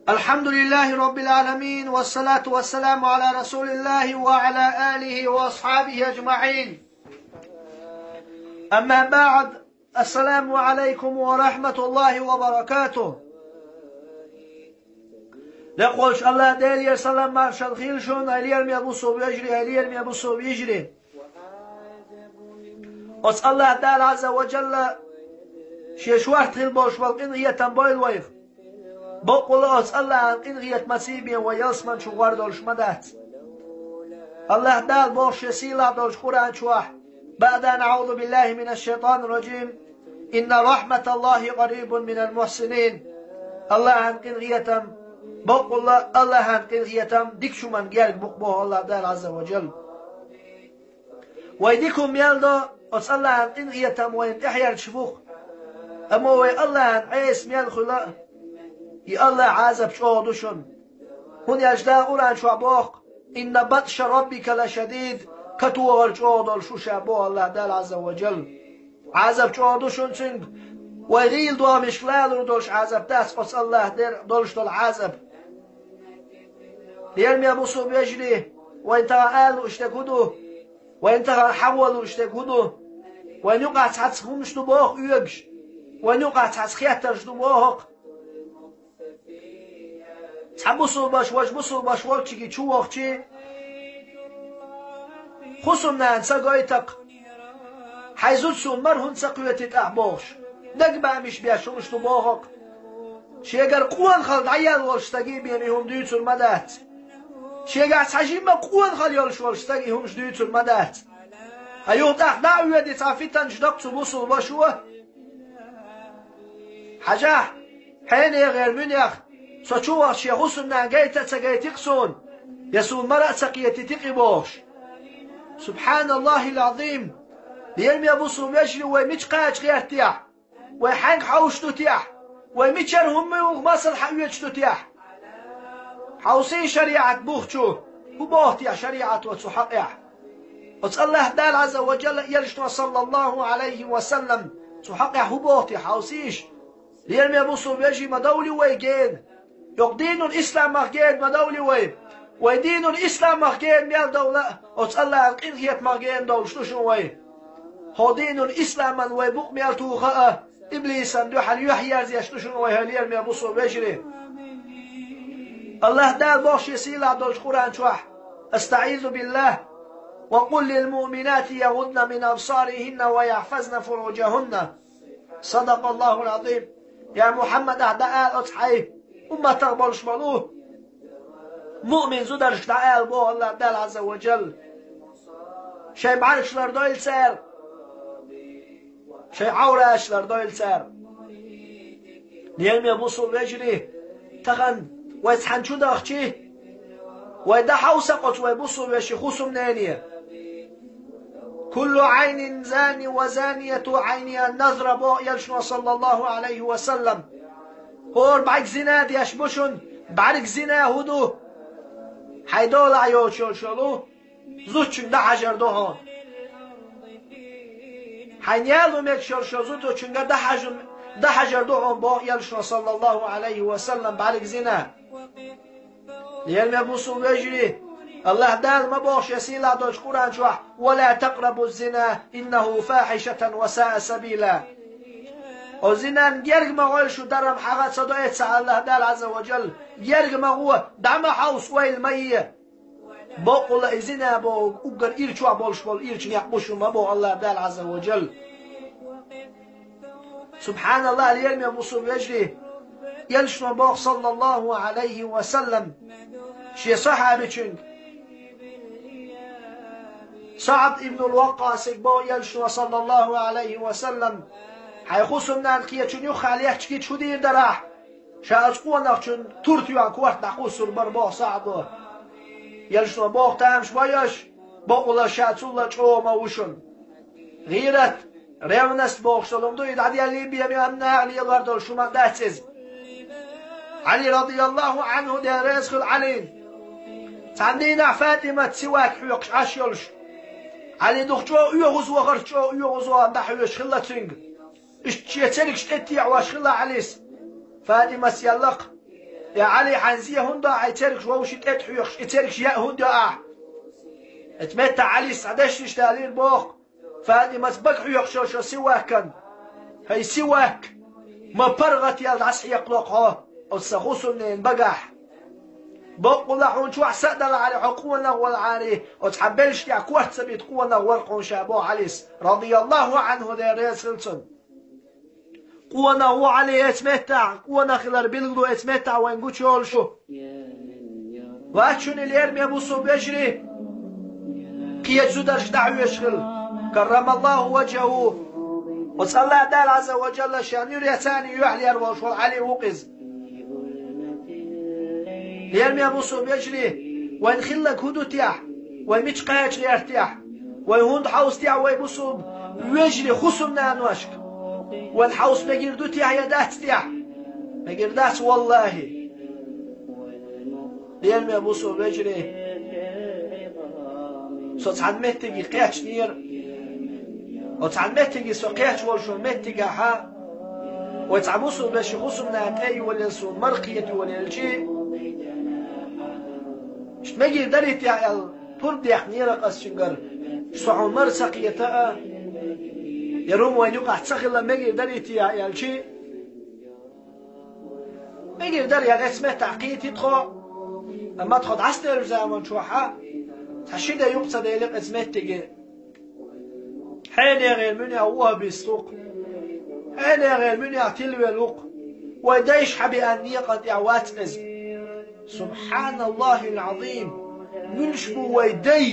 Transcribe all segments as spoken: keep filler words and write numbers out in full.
الحمد لله رب العالمين، والصلاة والسلام على رسول الله وعلى آله وأصحابه أجمعين. أما بعد، السلام عليكم ورحمة الله وبركاته. Лекъолчу Аллах Делера салам маршалла хуьлда шуна, ай лераме бусулба вежарий, ай лераме бусулба йижарий. Оцу Аллах Дала Азза ва Джалла Шен шорта хила болуш болу къинхетам бойла вайх. Баккъалла оцу Аллахьан къинхетамца бен вай ялсамани чу гӀор долуш ма дац. Аллах Дала боху Шен сийлахь долчу Къуръан чохь: «بعد أعوذ بالله من الشيطان الرجيم، إن رحمة الله قريب من المحسنين». Аллахьан къинхетам, баккъалла Аллахьан къинхетам дикачу хӀуманна герга бу-кх боху Аллах Дала Азза ва Джалла. Вай дика хӀума мел до, оцу Аллахьан къинхетам вайна тӀехьерча бу-кх. Амма вай Аллахьан Ӏеса мел хуьлу а, и Аллахьан Ӏазап чӀогӀа ду шуна. ХӀунда аьлча Дала Къуръан чохь боху: «إن بطش ربك لشديد», катохар чӀогӀа долуш ву ша боху Аллах Дала Азза ва Джалла. Ӏазап чӀогӀа ду шуна цуьнга. Вай гӀийла догӀмашка лалур долуш Ӏазап дац оцу Аллах дера долуш долу Ӏазап. Лераме бусулба вежарий, вайн тахана ала лууш дерг хӀун ду? Вайн тахана хьахо лууш дерг хӀун ду? Вайн юкъахь цхьацца хӀумаш ду боху оьгуш? Вайн юкъахь цхьацца хеттарш ду боху-кх? Цхьа бусулбаш важа бусулбаш волчуьнга чу вахча, хӀусамнана ца гойту-кх. Хьайн зуда суна мара хӀунда ца кхетий ахь бохуш, дагабаамаш беш хӀумаш ду боху-кх. Шегара къонахалла дӀаяьлла волуш стаге бен и хӀума дуьйцур ма дац. Шегахь цхьа жимма къонахалла йолуш волуш стага и хӀумаш дуьйцур ма дац. Ткъа юха тӀаккха дӀа а воьдий цхьа фитнаш доккху цу бусулбашо, хьажахь, хьенехера муьнех, со чу вахча шен хӀусамнана гайта а ца гайти-кх суна, я суна мара а ца кхетий-кх и бохуш. Субханаллахил Ӏазим! Лераме бусулба вежарий, вай мича кхача гӀертехь? Вай хьаьнга хьовсуш ду техь? Вай мичара хӀумма юха масал хьаоьцуш ду техь? Хьовсий шариӀат бух чу, хӀун боху техь шариӀато цу хьакъехь? Оцу Аллах Дала Азза ва Джалла, Элчано, саллаллаху Ӏалайхи ва саллам, цу хьакъехь хӀун боху техь, хьовсийша? Лераме бусулба вежарий, ма довлий вай гена. Йоккха динул исламах гена ма довлий вай. Вай динул исламах гена мел довла а, оцу Аллахьан къинхетамах гена довлуш ду шуна вай. ХӀокху динул исламан вай букъ мел туху а, иблисан дуьхьал юьхь ерзош ду шуна вай, хӀай лераме бусулба вежарий. Аллах Дала боху Шен сийлахь долчу Къуръан чохь: أستعيذ بالله، وقل للمؤمنات يغضن من أبصارهن ويحفظن فروجهن. صدق الله العظيم. Я Мухьаммад, ахь дӀаала оцу хьайн умматах болуш болу муъмин зударшка дӀаала боху Аллах Дала Азза ва Джалла. Шайн бӀаьргаш лардойла цара, шайн Ӏавраташ лардойла цара. Лераме бусулба вежарий, тахана вай цхьаьна чу дахчий, вай дӀахьовса оцу вай бусулба вешин хӀусамнене. كل عين زاني وزانية عينها النظر, боху Элчано, саллаллаху Ӏалайхи ва саллам. ХӀора бӀаьрг зина деш бу шуна, бӀаьрг зина хӀун ду? Хьайн долахь йоцуш йолу зудчуьнга дӀахьажар ду хьуна. Хьайн яло мегаш йолу зудчуьнга дӀахьажа-, дӀахьажар ду хьуна, боху Элчано, саллаллаху Ӏалайхи ва саллам, бӀаьрг зина. Лераме бусулба вежарий, Аллах Дала ма боху Шен сийлахь долчу Къуръан чохь: ولا تقربوا الزنا إنه فاحشة وساء سبيلا. Оцу зинан герга ма гӀойла шу, дарам хьагӀ а ца до эццахь, Аллах Дала Азза ва Джалла, герга ма гӀо, дӀа ма хьовса, ойла ма е. Баккъалла и зина бохург уггар ирчохь болуш болу ирча некъ бу шуна ма боху Аллах Дала Азза ва Джалла. Субханаллах, лераме бусулба вежарий, Элчано боху, саллаллаху Ӏалайхи ва саллам, шен сахьабичуьнга, СаӀд ибн ал-Ваккъасига боху Элчано, саллаллаху Ӏалайхи ва саллам: «Хьайн хӀусамнана кхечун юххехь летташ гича хӀун дийр дара ахь?» Ша оцу къонахчун тур тоьхна корта дӀакхуссур бара боху СаӀдо. Элчано боху, тамаш бой аша, бакъалла ша цул а чӀогӀа ма ву шуна. ГӀийрат, ревность бохуш долу хӀума ду, и дӀаделлий бен ма наха лелор долуш хӀума дац иза. Ӏали, радияллаху Ӏанху, Дела реза хуьлда Ӏалина. Цхьана дийнахь ФатӀимат сивак хьоькхуш Ӏаш йолуш, Ӏали дукха чӀогӀа оьгӀаз вахарца, чӀогӀа оьгӀаз вахана дӀахьоьжуш хилла цуьнга. Иштта шен цергаш тӀе а техьош хилла Ӏалис. Фатимас аьлла-кх: «Я Ӏали, хьайн зе хӀунда йоагӀа, хьай цергаш вовшийн тӀе тӀа хьоькхуш, и цергаш яа хӀунда йоагӀа ахь?» Эцу меттехь Ӏалис цхьа дешнаш далийра, боху-кх: «Фатимас бага хьоькхуш йолу шен сивакан. ХӀай сивак, ма паргӀат яьлла дӀасахьекхало-кх хьо оцу сан хӀусамненан багахь. Баккъалла хьуна чохь са а далахьара, хьо къонах валахьара, оцу хьан белшаш тӀехь корта ца битина къонах вара-кх хьуна ша», — боху Ӏалис, радияллаху Ӏанху, Дела реза хила цунна. Къонах ву Ӏали эцу меттехь, къонах хилар билгало эцу меттехь вайна гучуйолуш ю. Вац шуна и, лераме бусулба вежарий, кхечу зударшка дӀахьоьжуш хила. Каррамаллаху важхаху. Оцу АллахӀ Дала Ӏазза ва Жалла шен нуьрех царна юьхь лер волуш волу Ӏали ву-кх иза. Лераме бусулба вежарий, вайн хилларг хӀун ду техь? Вай мича кхача гӀерта техь? Вай хӀунда хьовса техь вай бусулба вежарий хӀусамнаношка? Вайн хьовса мегар ду техь я дац техь? Мегар дац, валлахӀи. Лераме бусулба вежарий, со цхьана меттиге кхечнера. Оцу цхьана меттиге со кхечволуш волу меттигехь, вай цхьа бусулба вешин хӀусамнана тӀе а йолаелла, суна мара кхета йолаелча, иштта мегар дарий техь аьлла, пурба дехнера ас цуьнгара, со хьуна мара ца кхета а, я хӀума вайна юкъахь ца хилла мегар дарий техь аьлча, мегар дара, я эцу меттехь кхийти тхо, амма тхо дӀасадевллачу заман чохь а цхьа ши де юкъа ца дели эцу меттиге. Хьенехера муьнехь вахӀабист ву-кх. Хьенехера муьнехь тилавелла ву-кх. Вай дайша хьан беана некъан тӀехь вац иза. СубхьаналлахӀил Ӏазим! Муьлш бу вай дай?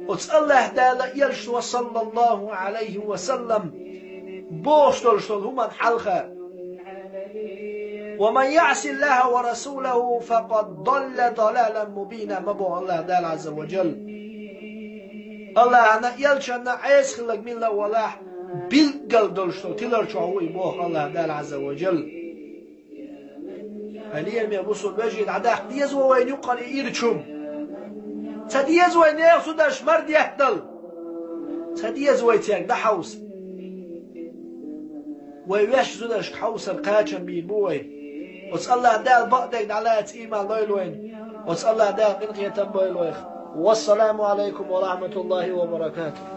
Оцу АллахӀ Дала а, Элчано, саллаллаху Ӏалайхи ва саллам, бохуш долуш долу хӀуманна хьалха: «Ва ман яӀсиллахӀа ва расулахӀу, факъад далла далалан мубина», ма боху АллахӀ Дала Ӏазза ва Жалла. АллахӀана а, Элчанна а Ӏеса хилларг милла а валахь, билггал долуш долу тилар чохь ву и, боху АллахӀ Дала Ӏазза ва Жалла. Хьан лераме бусулба вежарий, дӀадаккха деза вай вайна юккъана и ирча хӀума. Ца деза вай нехан зударшна мара деттадала. Ца деза вай цаьрга дӀахьовса. Вай вешан зударшка хьовсар кхачам бийр бу вай. Оцу АллахӀ Дала бакъдерг дӀалаца иман лойла вайна. Оцу АллахӀ Дала къинхетам бойла вайх. Вассаламу Ӏалайкум ва рахьматуллахӀи ва баракатухӀ.